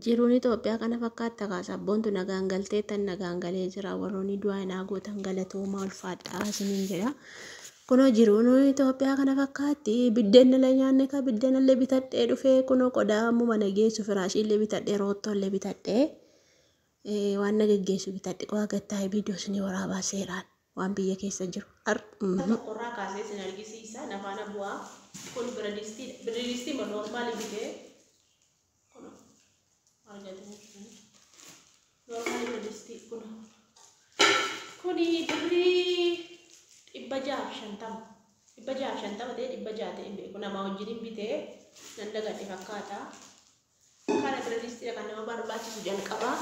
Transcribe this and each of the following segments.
Jiruun Itoophiyaa kana fakkaatta kaa sabboontu nagaan galtee tan nagaan galee jira warroonni du'aa hin gootan galatoomaa ulfaadhaa isiniin jedha. Kunoo jiruun Itoophiyaa kana fakkaatti biddeen illee nyaanne ka biddeen illee bitadhee dhufee kunoo qodaa ammuma na geessu firaashii illee bitadhee roottoo illee bitadhee waan na geggeessu bitadhe qo'aa gattaa'ee viidiyoo isinii waraabaa seeraan waan biyya keessa jiru. Tokkorraa kaasee isin argisiisa nafaana bu'aa kun biradistii biradistii noormaali bitee kunoo argatanii noormaali biradistii kunoo kuni birrii 650 650 ta'e 600 ta'e hin beeku nama wajjin bitee nan dagadhe fakkaata. Kana biradistiidha kan nama barbaachisu jalqabaa.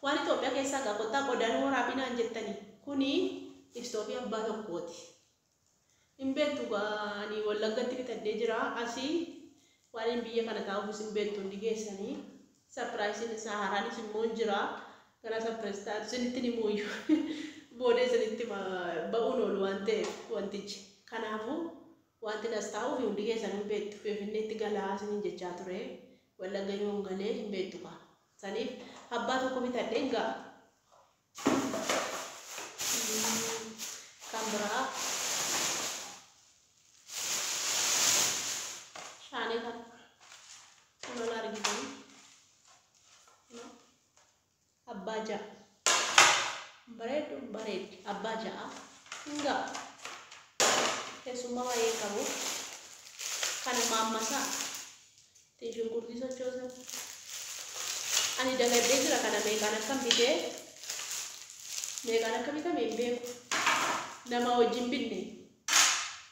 Waan Itoophiyaa keessaa gaa kottaa qodaan waraabinaan jettani kuni istoofii abbaa tokkooti. Hin beektu ani Wallaggatti bitadhee jira asii waan hin biyya kana taa'uufis hin beektu hundi keessanii. Sapiraayisiin isaa haaraanis immoo hin jira. Gara sapiraayis taatu isinitti himuuyyuu booda isinitti ba'uun oolu waan ta'eef wantichi. Kanaafuu wanti nas taa'uuf hundi keessan hin beektu. Finfinneetti galaa isiniin jechaa ture. Wallagga yoon galee hin beektu kaa. Saniif abbaa tokko bitadheen ga'a. Kan biraa shaanii kan kunuun argitanii abbaa ja'a. Bareeddu bareeddi abbaa ja'a hin ga'a. Keessummaa baay'ee qabu. Kana maammasaa ittiin shunkurtii sochoosan. Ani dagadhee jira kana meeqaan akkam bitee meeqaan akka bitame hin beeku. Nama wajjin binne.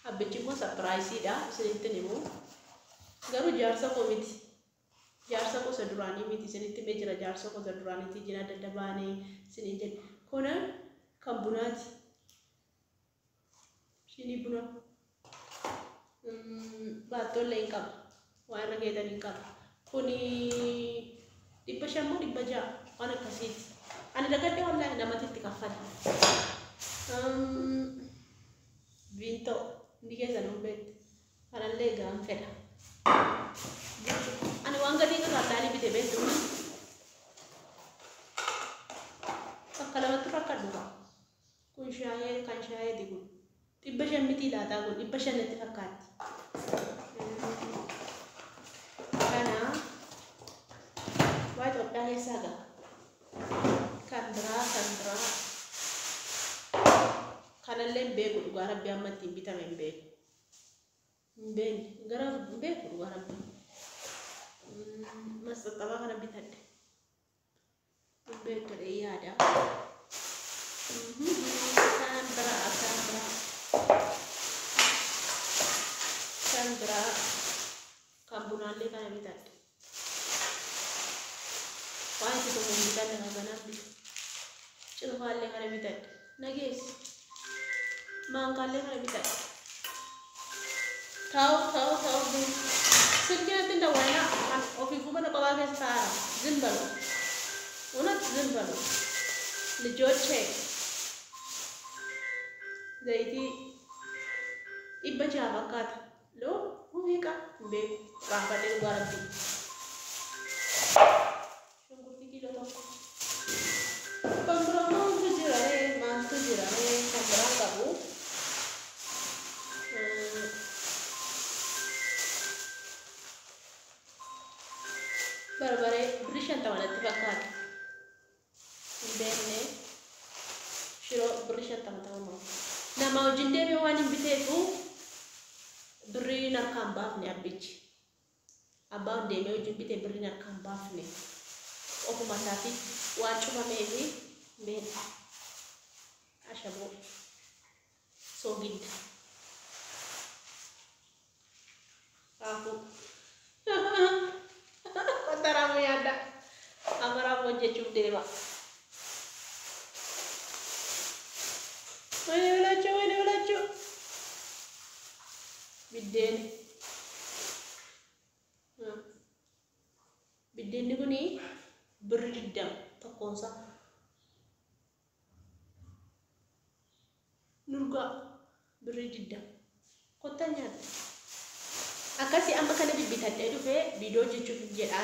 Abbichi immoo sapiraayisiidha isinitti himu. Garuu jaarsa koo miti. Jaarsa koo isa duraanii miti isinitti himee jira jaarsa koo isa duraaniitii jira adda adda baanee isiniin jedhe. Kuna kan bunaati. Shinii bunaa. Baattoollee hin qaba. Waan irra keetan hin qaba. Kuni 500 moo 600 waan akkasiiti. Ani dagadhee wallaahi namatti itti kaffala. Viintoo hundi keessan hin beektu. Kanallee gaan fedha. Ani waan gatii qaqallaalii bite beektu. Bakka lamatti rakkadhu qaba. Kun shaayee kan shaayeeti kun. 500 mitii laataa kun 500 natti fakkaatti. Kana waa Itoophiyaa keessaa gaha. Kan biraa kan biraa kanallee hin beeku dhugaa rabbi amma ittiin bitame hin beeku. Hin beekne gara hin beeku dhugaa rabbi. Mastaxabaa kana bitadhe. Hin beektu jedhee yaada. Kan biraa kan biraa kan biraa kan bunaallee kana bitadhe. Waan itti tokko hin bitanne kan kanaan bite. Cilfaallee kana bitadhe. Nageessi. Maankaallee kana bitadhe. Taa'u taa'u taa'u silkii natti hin dawwalinaa kan ofiifuu mana kophaa keessa taa'aara. ዝም በሉ እውነት ዝም በሉ ልጆቼ። Zayitii 600 fakkaata. Loo meeqa hin beeku. Raanfadhee dhugaa rabbii. Shunkurtii kiiloo tokko. Kan biraa maaltu jira ree? Maaltu jira ree? Kan biraa qabu. Barbaree birrii 50 natti fakkaata. Hin beekne. Shiroo birrii 50 ta'uu mala. Nama wajjin deemee waan hin biteefu birrii harkaan baafne abbichi. Abbaan deemee wajjin bitee birrii harkaan baafne. Ofuma isaatii waan cufameefi hin beekne. Ashaboo. Soogidda. Raafuu. Qotta raafuu yaadda. Amma raafuu hojjechuuf deema. Wayne balaachuu wayne balaachuu. Biddeen. Biddeenni kuni birri 20 tokkoonsaa. Nurgaa birrii 20. Kottaa nyaadha. Akkasii amma kana bibbitadhee dhufee viidiyoo hojjechuuf jedhaa.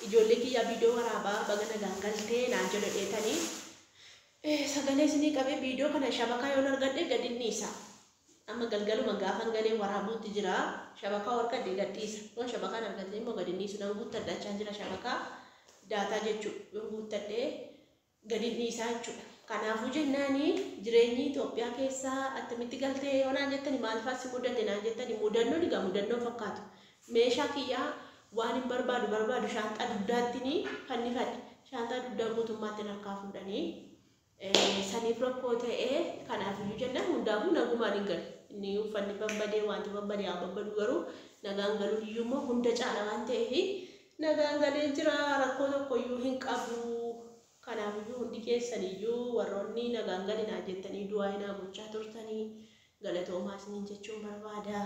Ijoollee kiyyaa viidiyoo waraabaa baga nagaan galtee naan jedhu dheetanii. Sagalee isinii qabee viidiyoo kana shabakaa yoon argadhe gadi dhiisa. Amma galgaluma gaafan galee waraabuutti jira. Shabakaa argadhe gad dhiisa. Yoo shabakaan argatee immoo gadi dhiisu nan guuttadhachaa jira shabakaa daataa jechuudha. Yoo guuttadhee gadi dhiisaa jechuudha. Kanaafuu jennaani jireenyi Itoophiyaa keessaa attamitti galtee yoo naan jettani maal fa'aa si mudate naan jettani mudannoon egaa mudannoo fakkaatu. Meeshaa kiyyaa waan hin barbaadu shaanxaa dugdaattiin fannifadhe. Shaanxaa dugdaa guutummaatti harkaa fuudhanii saniif rakkoo ta'ee kanaafiyyuu jennaan hundaafuu nagumaan hin galu. Inni uffanni babbadee wanti babbadee haa babbadu garuu nagaan galuu iyyuu immoo hunda caala waan ta'eef nagaan galee jira rakkoo tokkoyyuu hin qabu. Kanaafiyyuu hundi keessaniyyuu warroonni nagaan galinaa jettanii du'aa hinaa gochaa turtanii galatoomaa isiniin jechuun barbaada.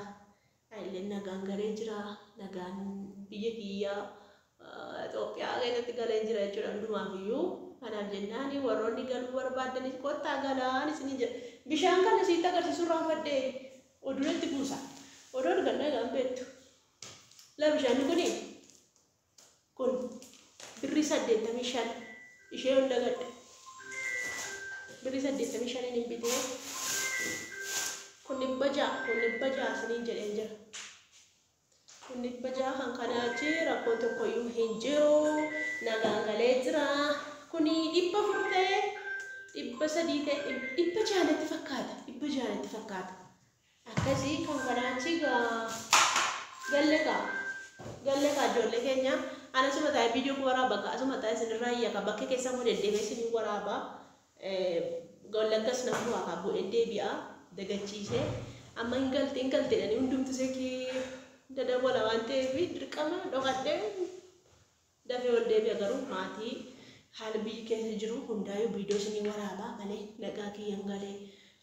Anillee nagaan galee jira. Nagaan biyya kiyyaa Itoophiyaa keessatti galee jira jechuudha hundumaafiyyuu. Kanaaf jennaan warroonni galuu barbaadanis kottaa galaan isiniin jedha. Bishaan kana sitti agarsiisu raafadhee oduutti buusa. Oduu argannaa egaa beektu. La bishaanni kuni kun birrii 85 ishee hunda gadhe. Birrii 85 hin bitee kun 600 kun 600 isiniin jedheen jira. Kun 600 kan kanaachi rakkoon tokkoyyuu hin jiru. Nagaan galee jira. Kuni 400 ta'e 300 ta'e 600 fakkaata. 600 fakkaata. Akkasii kan kanaachi galle kaa ijoollee keenya. Ana asuma taa'ee viidiyoo kun waraaba kaa asuma taa'ee isinirraa iyya kaa bakka keessa immoo deddeebi'ee isinii waraaba. Wallaggas nama bu'aa kaa bu'een deebi'a dagachiisee. Amma hin galte jedhanii hundumtu seekii dadawwala waan ta'eef dirqama dhokadhee dafee ol deebi'a garuu maatii haala biyyi keessa jiru hundaayyuu viidiyoo isinii waraabaa malee nagaa kiyyan galee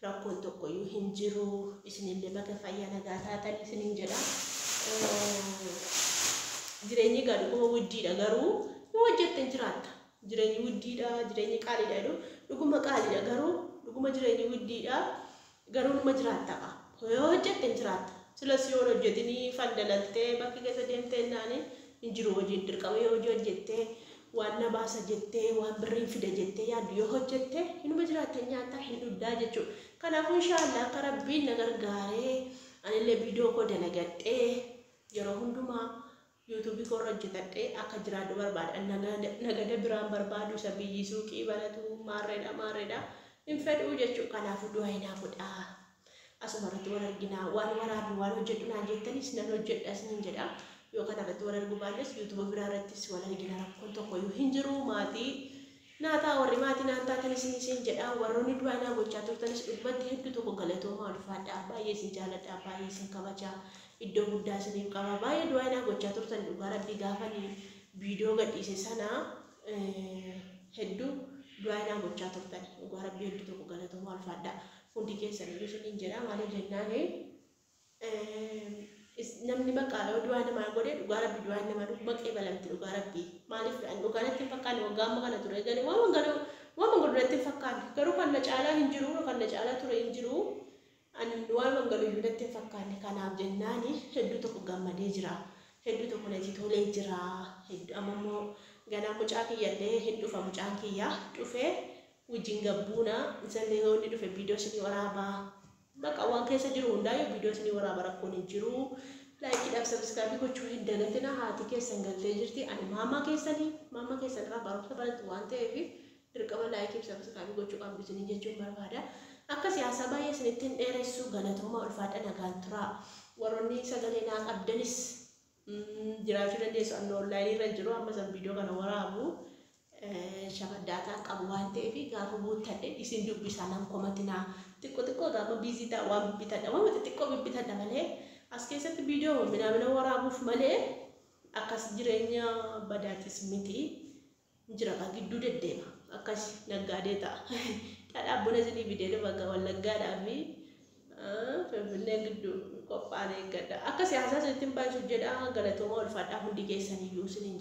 rakkoon tokkoyyuu hin jiru. Isinillee baga fayyaa nagaa taatan isiniin jedha. Jireenyi egaa dhuguma wuddiidha garuu yoo hojjette hin jiraatta. Jireenyi wuddiidha, jireenyi qaaliidha jedhu dhuguma qaaliidha garuu dhuguma jireenyi wuddiidha garuu numa jiraatta qaba. Yoo hojjette hin jiraatta. Silas yoo hojjetinii fandalaltee bakki keessa deemtee naani hin jiru hojiin dirqama yoo hojii hojjettee waan na baasa jettee waan birriin fida jettee yaaddu yoo hojjette hinuma jiraatta nyaata hin dhugdaa jechuudha. Kanaafuu inshaallah akka rabbiin na gargaaree anillee viidiyoo koo dalagadhee yeroo hundumaa yuutuubii koo irra hojjetadhee akka jiraadhu barbaada. Nagada biraan barbaadu isa biyyi suuqii banatu maarreedha hin fedhuu jechuudha. Kanaafuu du'aa hinaa godhaa. Asuma irratti wal arginaa waan waraabu waan hojjedhu naan jettanis nan hojjedha isiniin jedha. Yoo kana irratti wal arguu baannes yuutuuba biraa irrattis wal argina rakkoon tokkoyyuu hin jiru. Maatii naataa warri maatii naan taatan isin jedha. Warroonni du'aa naa gochaa turtanis dhugumatti hedduu tokko galatoomaa ulfaadhaa. Baay'ee isin jaaladha, baay'ee isin kabajaa, iddoo guddaa isiniif qaba. Baay'ee du'aa naa gochaa turtan dhugaa rabbii gaafanii viidiyoo gadhiise sana hedduu du'aa naa gochaa turtan dhugaa rabbii hedduu tokko galatoomaa ulfaadhaa. Hundi keessaniyyuu isiniin jedha. Maaliif jennaani namni bakka yoo du'aa namaa godhe dhugaa rabbi du'aa namaa dhuguma qeebalamti dhugaa rabbii. Maaliif dhugaa natti hin fakkaanne waggaa amma kana ture galee waan galu natti hin fakkaanne garuu kan na caalaa hin jiru kan na caalaa ture hin jiru waan galu iyyuu natti hin fakkaanne. Kanaaf jennaani hedduu tokko gammadee jira. Hedduu tokko natti tolee jira. Hedduu amma immoo ganaa mucaa kiyyallee hin dhufa mucaan kiyya dhufee wajjin gabbuuna isallee yoo inni dhufe viidiyoo isinii waraabaa. Bakka waan keessa jiru hundaayyuu viidiyoo isinii waraaba rakkoon hin jiru. Laayikiidhaaf sabiskiraabii gochuu hin dagatina. Haati keessan galtee jirti. Ani maamaa keessanii maamaa keessan irraa barumsa barattu waan ta'eef dirqama laayikiif sabiskiraabii gochuu qabdu isiniin jechuun barbaada. Akka siyaasaa baay'ee isinitti hin dheeressu galatoomaa ulfaadha nagaan turaa. Warroonni sagalee naa qabdanis jiraachuu dandeessu. Ani onlaayinii irra jiru amma san viidiyoo kana waraabu. Shabaddaataa qabu waan ta'eef gaafa guuttadhe isin dubbisaa nan komatinaa. Xiqqoo xiqqoo gaafa biizii ta'a waan bibbitadha waan xixiqqoo bibbitadha malee as keessatti viidiyoo minaamina waraabuuf malee akkas jireenya badaatis miti jira ka gidduu deddeema akkas naggaadee ta'a. Dhadhaa buna isinii fidee dhufa wallaggaadhaa fi Finfinnee gidduu qophaa'an eeggadha. Akka siyaasaa isinitti hin baay'isu jedha galatooma ulfaadhaa hundi keessaniyyuu isiniin jedha.